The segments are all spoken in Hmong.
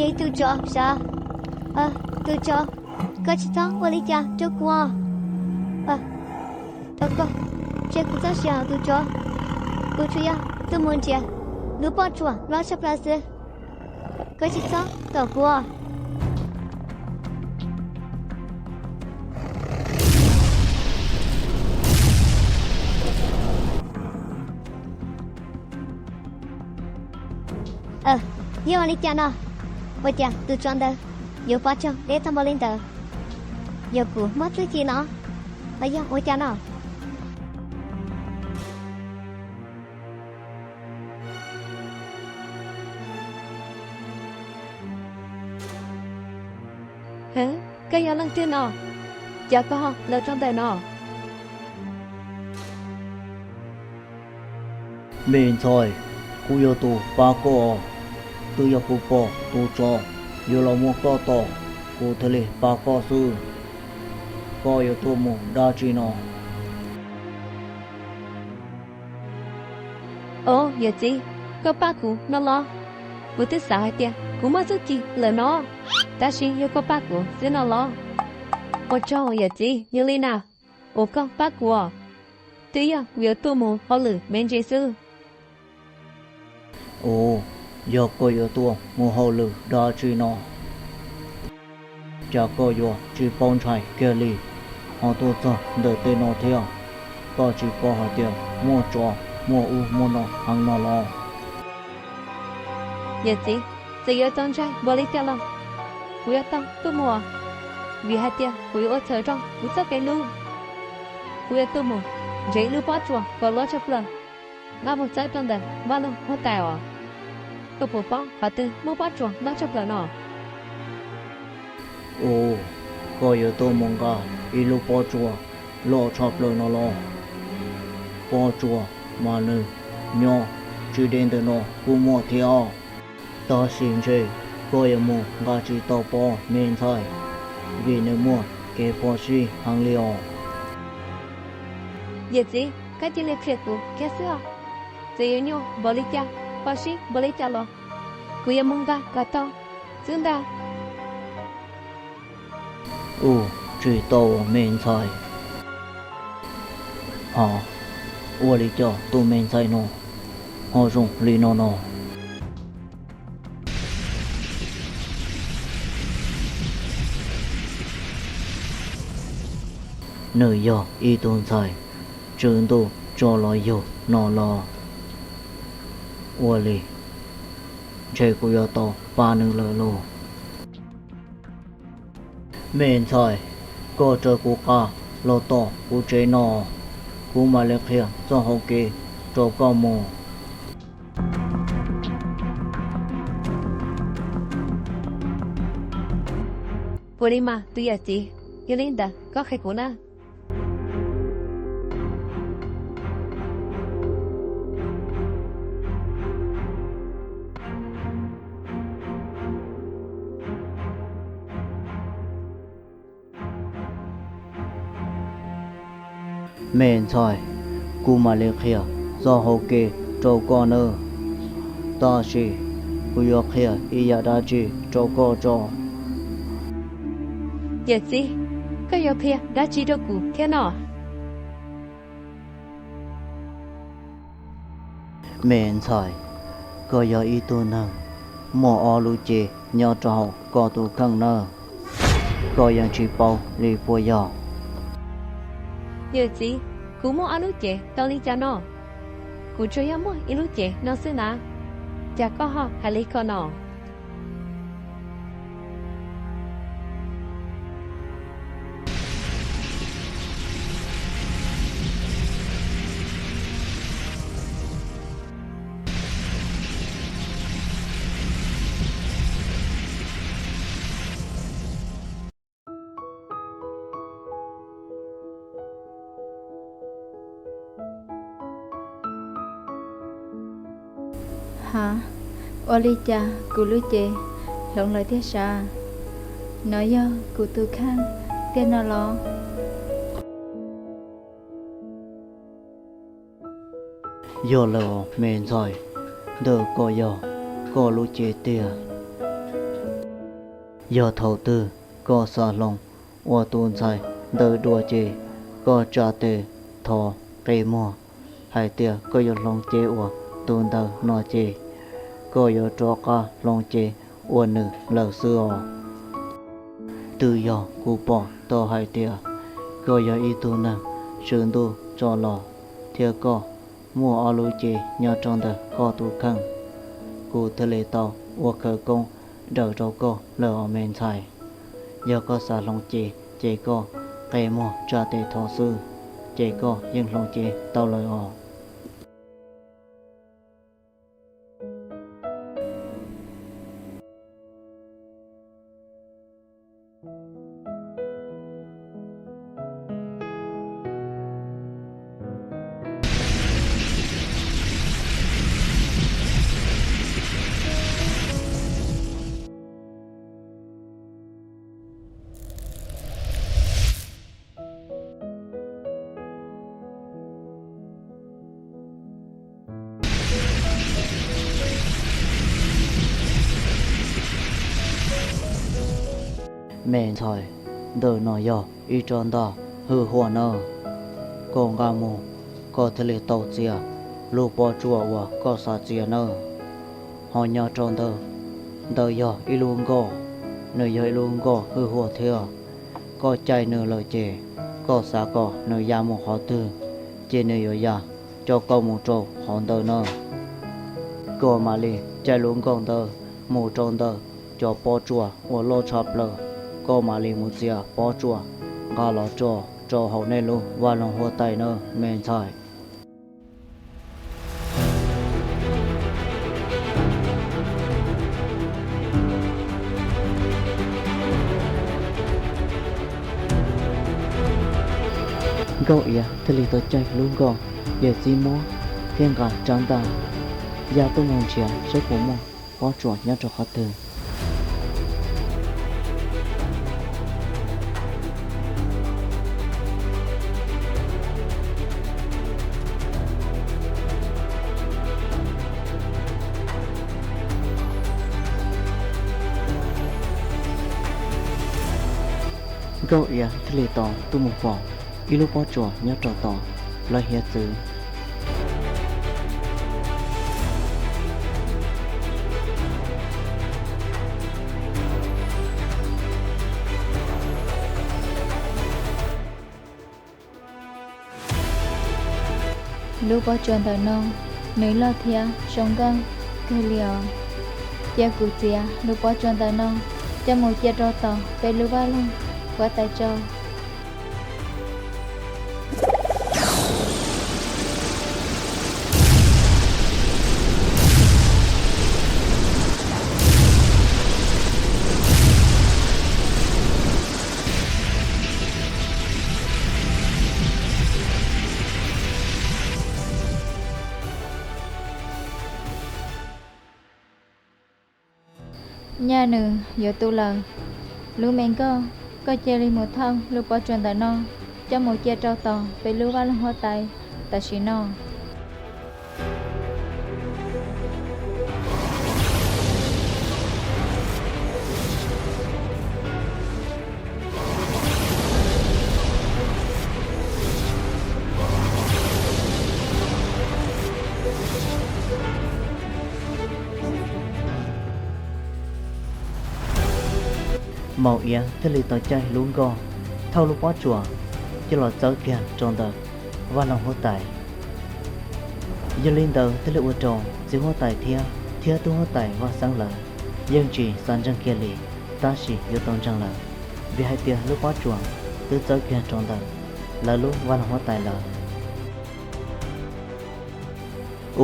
Tus tsov sav, tus tsov, koj tsis txhob ua li cas rau kuv os. Thov koj, cia kuv txoj sia os tus tsov. Kuv tsuas yog tuaj mus nrhiav lub pob tsuas loj tshaj plaws xwb. Koj tsis txhob tom kuv os. Yog ua li cas no? Ua cas tus tsov ntawd yuav pov tseg deb tag npaum li ntawd? Yog kuv muaj txuj ci no, los yog ua cas no? Koj yog leej twg no? Cas koj ho los rau ntawm no? Me ntxhais, kuv yog tus pab koj. Twb yog kuv pom tus tsov yuav los muab koj tom, kuv thiaj li pab koj xwb. Koj yuav tuaj mus dab tsi no? Os yawm txiv, koj pab kuv no los? Kuv twb xav hais tias kuv muaj txuj ci lawm no, tab sis yog koj pab kuv xwb no los? Ua tsaug yawm txiv, yog li na, ua koj pab kuv os. Twb yog kuv yuav tuaj mus hauj lwm me ntsis xwb. Ua, yog koj yuav tuaj mus hauj lwm dab tsi no? Cas koj yuav tsis paub ntshai kiag li, ho tuaj txog ntawm tej no thiab? Koj tsis paub hais tias muaj tsov muaj ub muaj no heev no los? Yawm txiv, txawm yuav txaus ntshai npaum li cas los kuv yuav tau tuaj mus, vim hais tias kuv yuav ua txhaum rau kuv txoj kev hlub. Kuv yuav tuaj mus nrhiav ib lub pob tsuas kom loj tshaj plaws, nqa mus txawb rau ntawm vaj loog huab tais os. Koj puas paub qhov twg muaj pob tsuas loj tshaj plaws no? Ua, koj yuav tuaj mus nqa ib lub pob tsuas loj tshaj plaws no los? Pob tsuas mas nws nyob tsis deb ntawm no kuj muaj thiab. Tab sis ntshe koj yuav mus nqa tsis tau pob me ntxhais, vim nws muaj kev phom sij heev li os. Yawm txiv, koj cia li qhia kuv kiag xwb os. Txawm yuav nyuaj npaum li cas, phom sij npaum li cas los kuv yuav mus nqa kom tau xwb ntag. Ua, tsis tau me ntxhais. Ho, ua li cas tus me ntxhais no ho zoo li no no? Nws yog ib tug ntxhais tswv ntuj tso los yug no los? Ua li, ntshe kuv yuav tau pab nws lawm lauj. Me ntxhais, koj raws kuv qab los tom kuv tsev no, kuv mam li qhia txoj hau kev rau koj mus. Puav leej mas tus yawm txiv, yog li ntawd koj qhia kuv na. Me ntxhais, kuv mam li qhia txoj hau kev rau koj nawb, tab sis kuv yuav qhia ib yam dab tsi rau koj tso. Yawm txiv, koj yuav qhia dab tsi rau kuv thiab no? Me ntxhais, koj yog ib tug neeg muaj ob lub cev nyob rau hauv koj tus kheej nawb, koj yeej tsis paub li puas yog? Yawm txiv, kuv muaj ob lub cev tau li cas no? Kuv tsuas yog muaj ib lub cev no xwb na, cas koj ho hais li ko no? Ha, ua li cas kuv lub cev hloov lawm tiag sav? No yog kuv tus kheej tiag no los? Yog lawm me ntxhais, ntawm ko yog koj lub cev tiag. Yog thaum twg koj xav hloov ua tus ntxhais ntawd dua ces koj tsa tes thov qe muag hais tias koj yuav hloov cev uas tus ntawd no ces koj yuav rov qab hloov cev ua nws lawm xwb os. Twb yog kuv pom tau hais tias koj yog ib tug neeg tswv ntuj tso los thiab koj muaj ob lub cev nyob rau ntawm koj tus kheej, kuv thiaj li tau ua khawv koob daws rau koj lawm os me ntxhais. Yog koj xav hloov cev ces koj qe muag tsa tes thov xwb, ces koj yeej hloov cev tau lawm os. Me ntxhais, ntawm no yog ib rab ntaj hwj huam nawb. Koj nqa mus, koj thiaj li tau txiav lub pob tsuas uas koj xav txiav nawb. Ho nyob rau ntawm, ntawd yog ib lub nkoj, nws yog ib lub nkoj hwj huam thiab. Koj caij nws lawm ces koj xav kom nws ya mus qhov twg, ces nws yuav ya coj koj mus rau qhov ntawd na. Koj mam li caij lub nkoj ntawd mus rau ntawm cov pob tsuas uas loj tshaj plaws, koj mam li mus txiav pob tsuas nqa los tso rau hauv nej lub vaj loog huab tais na me ntxhais. Nkauj Iab thiaj li tau caij lub nkoj, yawm txiv muab thiab nqa rab ntaj ya tuaj mus nrhiav saib puas muaj pob tsuas nyob rau qhov twg. Nkauj Iab thiaj li tau tuaj mus pom ib lub pob tsuas nyob rau tom lawv hiav txwv. Lub pob tsuas ntawm no, nws loj thiab zoo nkauj kawg li os. Cia kuv txiav lub pob tsuas ntawm no coj mus cia rau tom peb lub vaj loog huab tais tso. Nyaj nws yuav tu lawm. Lub me nkauj, koj cia li mus thauj lub pob tsuas ntawm no coj mus cia rau tom peb lub vaj loog huab tais tam sim no. Maum Iab thiaj li tau caij lub nkoj thauj lub pob tsuas coj los txawb kiag rau ntawm vaj loog huab tais. Yog li ntawd thiaj li ua rau txiv huab tais thiab, thiab tub huab tais Vaj Xeeb lawv yeej tsis xav ntseeg kiag li, tab sis yuav tau ntseeg lawm, vim hais tias lub pob tsuas twb txawb kiag rau ntawm lawv lub vaj loog huab tais lawm.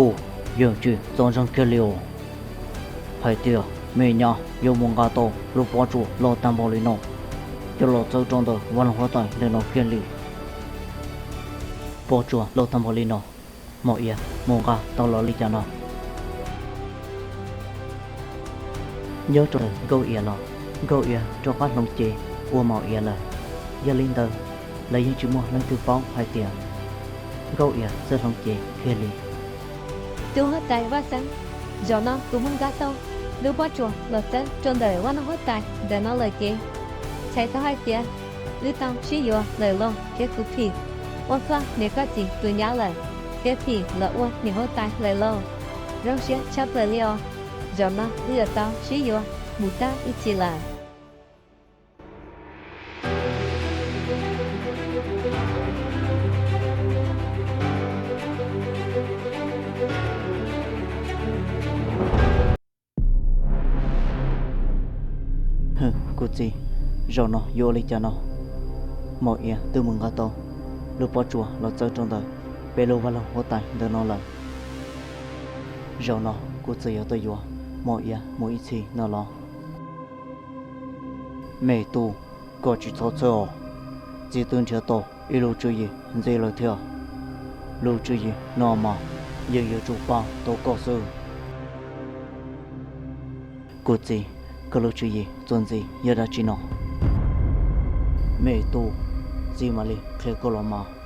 Ub, yeej tsis txaus ntseeg kiag li os, hais tias me nyab yuav mus nqa tau lub pob tsuas loj tag npaum li no coj los txawb rau ntawm vaj loog huab tais ntawm no kiag li. Pob tsuas loj tag npaum li no, Maum Iab mus nqa tau los li cas no? Nyob rau Nkauj Iab los, Nkauj Iab rov qab hloov cev ua Maum Iab lawm. Yog li ntawd, lawv yeej tsis muaj leej twg paub hais tias Nkauj Iab txawj hloov cev kiag li. Tub huab tais Vaj Xeeb, zaum no kuv muab nqa tau Lub pob tsuas los txawb rau ntawm vaj loog huab tais ntawm no lawm ces, txhais tau hais tias wb tau sib yuav lawm lauj thiab kuv phim. Ua txuag niam koj txiv tus nyab lawm, thiab phim los ua niam huab tais lawm lauj. Zoo siab tshaj plaws li os. Zaum no wb yuav tau sib yuav mus tag ib txhis lawm. Kuv txiv, zaum no yuav ua li cas no? Maum Iab twb mus nqa tau lub pob tsuas los txawb rau ntawm peb lub vaj loog huab tais ntawm no lawm. Zaum no kuv txawm yuav tau yuav Maum Iab mus ib txhis no los? Me tub, koj tsis txhob txhawj os. Txiv twb nrhiav tau ib lub tswv yim ntxiv lawm thiab. Lub tswv yim no mas yeej yuav tsum pab tau koj xwb. Kuv txiv, koj lub tswv yim txuas ntxiv yog dab tsi no? Me tub, txiv mam li qhia koj los mas.